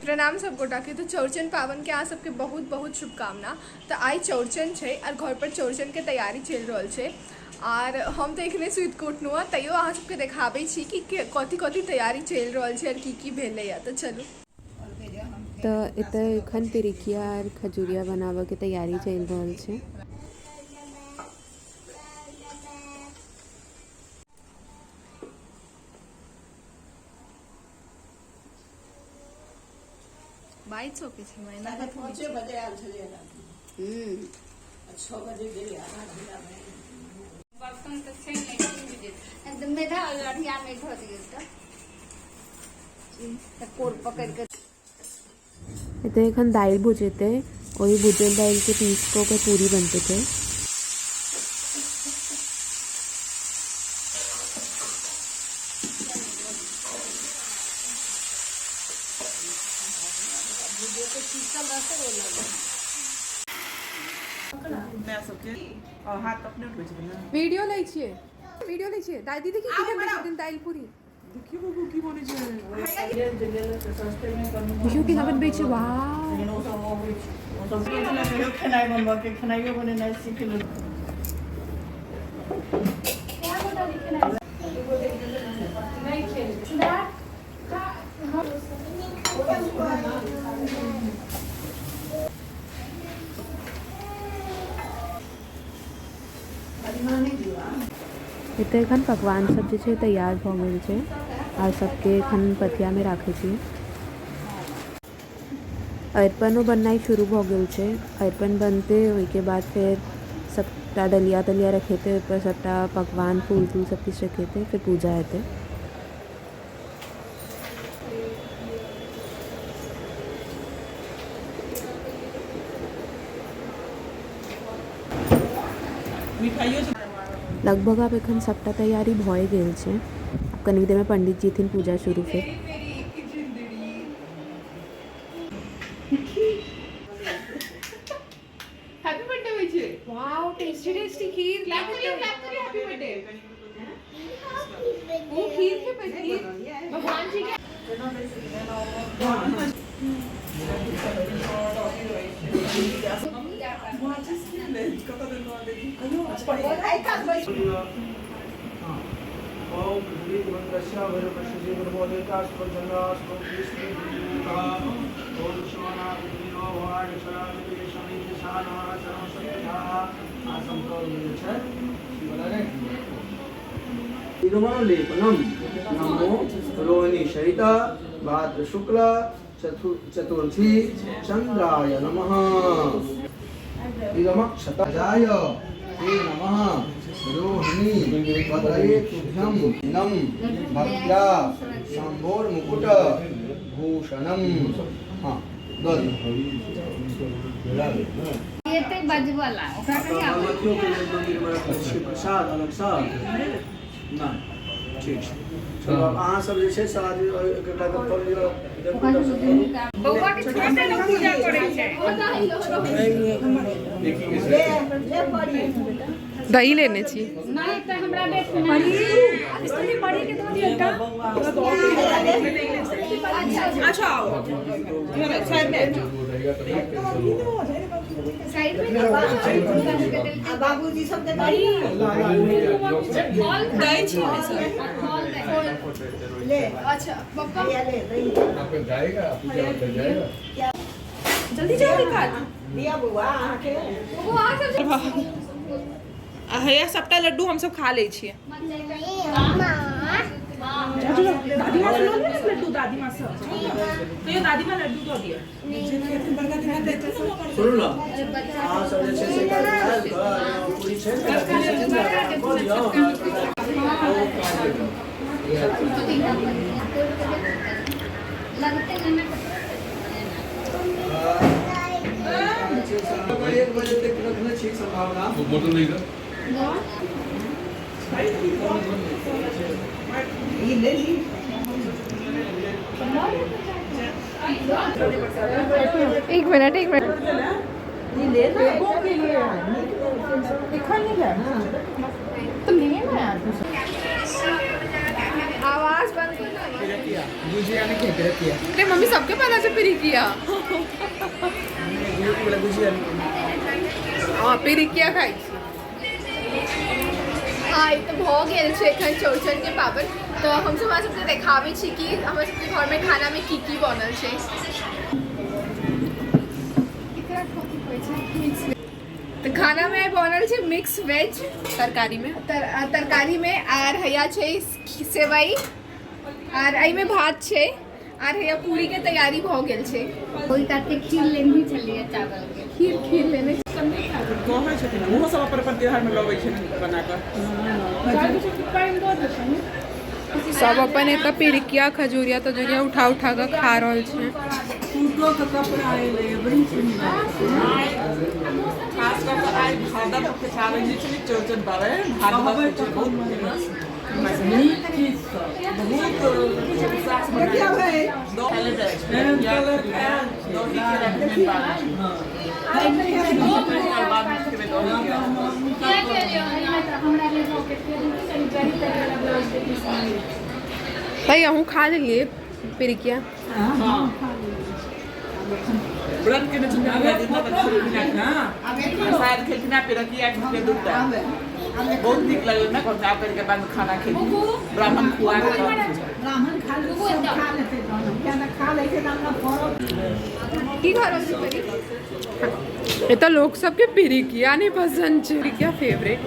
प्रणाम सब गोटा के। तो चौरचन पावन के अहाँ सबके बहुत बहुत शुभकामना। तो आइ चौरचन छै और घर पर चौरचन के तैयारी चलि रहल छै और हम तो एखने सुति कऽ उठलहुँ हँ, तैयो अहाँ सबके देखाबै छी कि कथी कथी तैयारी चलि रहल छै और की की भेलैया। तो चलू। तऽ एतऽ एखन पिरिकिया आर खजुरिया बनाबऽके तैयारी चलि रहल छै। बाइट सकै छै मैना। 5 बजे आयल छलियै रातिमे। आ 6 बजे गेलियै, आधा घंटा भए गेल। बर्तन तऽ छै नहि जेतै। मेधा लोढ़िया मे धऽ दियौ तऽ कोर पकड़ि कऽ। एतऽ एखन दालि भुजेतै, ओहि भुजल दालिके पीस कऽ ओकर पूरी बनतै फेर। वीडियो लै छियै, वीडियो लै छियै। दादी देखी की बनबै छथिन दालि पूरी। देखियौ बाबू की बनै छै। देखियौ केना बनबै छै। वाह, लेकिन ओ सब अबै छै, ओ सब कहियो खेनाइ बनबऽ के, खेनाइयो बनेनाइ सीख लेलहुँ। एतऽ एखन पकवान सब जे छै तैयार भऽ गेल छै आर सबके एखन पथियामे राखै छी। अरिपनो बननाइ शुरू भऽ गेल छै। अरिपन बनतै, ओहिके बाद फेर सबटा डलिया तलिया रखेतै, ओहिपर सबटा पकवान फूल तूल सब किछु रखेतै, फेर पूजा हेतै। लगभग आब एखन सबटा तैयारी भए गेल छै। आब कनी देरमे पंडित जी एथिन, पूजा शुरू फेर। हैप्पी बर्थडे होइ छै। वाओ, टेस्टी टेस्टी खीर। क्लैप करियौ, क्लैप करियौ। Happy birthday. ओ खीर खेबै? खीर भगवान जी के। ओम पृथ्वी लेपनम नमो रोहिणी सहित भाद्र शुक्ल चतुर्थी चंद्राय नमः। इदमक्षताय ते नमः। रोहिणी वदये तुभ्यं नम भक्त्या शंभोर्मुकुट भूषणम। हाँ, दऽ दियौ। एते बजबला ओकरा कहिया आबै? भगवतियोके लेल मन्दिरमे रखने छियै प्रसाद अलगसँ? नहि, ठीक छै। चलू, आब अहाँ सब जे छै से आदमी एकटा गप कऽ लिअ, दर्शन करू। बौआ के छोटे ने पूजा करै छै। दही लेने छी। नहि तऽ हमरा देख। साइड में बाबूजी सबके दही फल दै छी फल दै। ले। अच्छा पप्पा। ले दही। जाएगा, जाएगा। जल्दी जाओ, निकाल। दिया बौआ अहाँके। वो अहाँ सब। आ हैया सबटा लड्डू हमसब खा लै छियै। दादी माँ से लऽ लिअ ने लड्डू, दादी माँ से कहियो, दादी माँ लड्डू दऽ दिअ। सुनू ने, अहाँ सब जे छै से एक आदमी आबि कऽ पूरी छै ने, कऽ लिअ। लगते ने। 1 बजे तक रखने छी संभावना। ई ले ली। एक मिनट, एक मिनट। ई ले ना। तो लिए ना यार। आवाज बंद कर। गुजिया नहीं खेपी रखी है। अरे मम्मी सबके पास है पिरिकिया। गुजिया नहीं। हाँ पिरिकिया खाइ छी। आइ तऽ भऽ गेल छै एखन चौड़चन के पाबनि, तऽ हमसब अहाँ सबके देखाबै छी कि हमर सबके घरमे खानामे की की बनल छै। एकरा कथी कहै छै? मिक्स। तऽ खानामे आइ बनल छै मिक्स वेज तरकारीमे, तरकारीमे, आर हैया छै सेवई, आर एहिमे भात छै, आर हैया पूरी के तैयारी भऽ गेल छै। ओहि काते खीर लेने छलियै चावल के। खीर खीर लेने कहै छथिन ओहो सब अपन अपन त्योहारमे लबै छथिन बना कऽ। सब अपन एतऽ पिरिकिया खजूरिया तजूरिया उठा उठा कऽ खा रहल छै। खास कऽ कऽ आइ भादव के पाबनि जे छै ने चौड़चन पाबनि, भादव छै, बहुत फेमस, नीक चीज सब बहुत उत्साह से मनायल जाइ छै। दही केरा के मेन पाबनि छै। बाद मे खेबै दही केरा। हमरा लेल भाई अहूँ खा लेलिए पिरिकिया? व्रत केने छथिन प्रसाद खेलखिन, पिरकिया खेलखिन दूटा, बहुत नीक लगल ने। घर आब के बाद खाना खेली, ब्राह्मण खुआ के। की खा रहल छी परी? एतऽ लोक सबके पिरिकिया नहि पसन्द छै। पिरिकिया फेवरेट।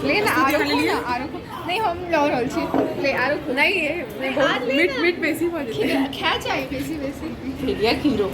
ले ना, आरो खो ना, आरो खो। नहीं, हम लऽ रहल छी, ले आरो खो। नहीं, ये ले मीठ मीठ बेसी भऽ जेतै। खा चाही बेसी बेसी। खिरिया खीरो।